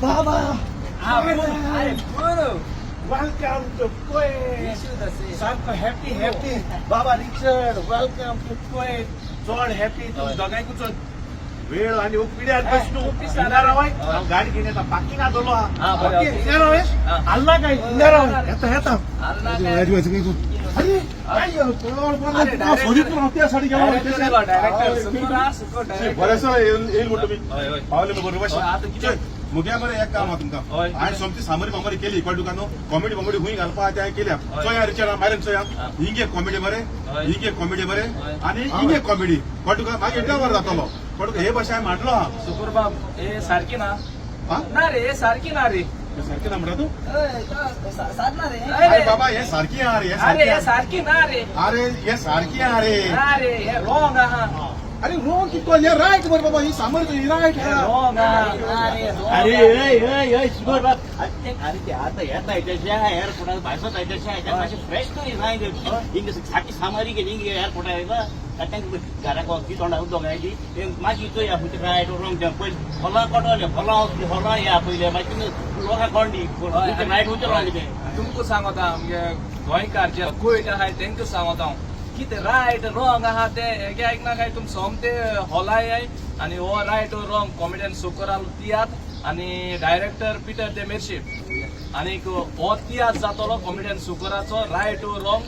बाबा. अरे बरो. Welcome to Kuwait. सारको हॅपी हॅपी बाबा रिचर्ड, welcome to Kuwait. चड हॅपी तूं दोगांयकूच वेळ आनी पिड्यार बस तूं इंदार रावाय. हांव गाडी घेवन येता, पार्किंगा दवरलो. हा, बरें, ओके ओके. इंदार रावाय. हा. आल्ला काय इंदार रावाय, येता येता. आल्ला काय? अरे काय सोडीत हांव त्या साडी गेलो. डायरेक्टर सुको डायरेक्टर. बरें सर, येईल म्हणतो मी. हय हय. पावले मग बरोबर. हय, आतां कितें? मुगे मरे एक काम आहा तुमकां. हय. हांवें सोमती सामरी मामरी केली, कळ्ळें तुका न्हू? कॉमेडी बॉमेडी खूंय घालपा तें हांवें केल्या. हय. चोया रिचर्ड, मायरन चोया. हा. हिंग एक कॉमेडी मरे, हय. हिंग एक कॉमेडी मरे हय. आनी हिंग एक कॉमेडी, कळ्ळें तुका? मागीर इंटरवल जातलो, कळ्ळें तुका? हे भाशे हांवें मांडलो आहा. सुकूर बाब, हे सारकी ना. हा? ना रे, हे सारकी ना रे. हे सारकें ना म्हणटा तूं? साधना रे. अरे बाबा, हे सारकी आहा रे, हे अरे सारकी हे आहा. सारकी ना रे. अरे हे सारकी आहा रे. ना रे, हे रॉंग आहा. अरे रोंग कितको? हे रायट मरे बाबा, ही सामरी तुजी रायट हे आहा. रॉंग आहा. अरे अय अय अय सुगर बाब, अरे ते आता येता येतशे एअरपोर्टार भायसो येतशे, मातशें फ्रेश तरी जाय. हिंग सारकी सामारी गेली हिंग एअरपोर्टार येता, तांकां घराक ती तोंडा दोगांयची मागीर चोया खंयचें रायट रोंग तें. पयलीं खोला कळटलें, खोला खोला या पयलें, मागीर लोकांक कळणी खंयचें रायट खंयचें रोंग तें. तुमकां सांगता, आमगे गोंयकार जे कुवेट आहाय तेंकां सांगता हांव, कितें रायट रॉंग आहा तें हेगे आयकना काय तुम सोमते हॉलाय याय आनी हो रायट रॉंग कॉमेडियन सुकोरालो तियात्र आनी डायरेक्टर पिटर दे मेर्शी आनीक हो तियात्र जातलो कॉमेडियन सुकोराचो right wrong,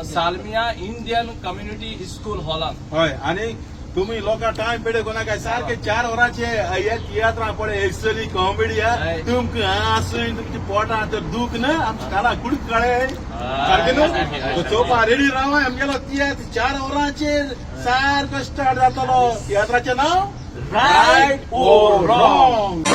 Salmiya Indian community school हॉलान. हय, आणि तुम्ही लोकां टायम पेडे कोणा काय, सारखे 4 वरांचे हे तियात्रां पळय, एक्चुअली कॉमेडी. हय. तुमकां आसून तुमच्या पोटां तर दूख ना, आमच्या काना कुड कळे सारखे न्हू? चोवपा रेडी राव, आमगेलो तियात्र 4 वरांचेर सारको स्टार्ट जातलो. तियात्राचें नांव रायट ओर रॉंग.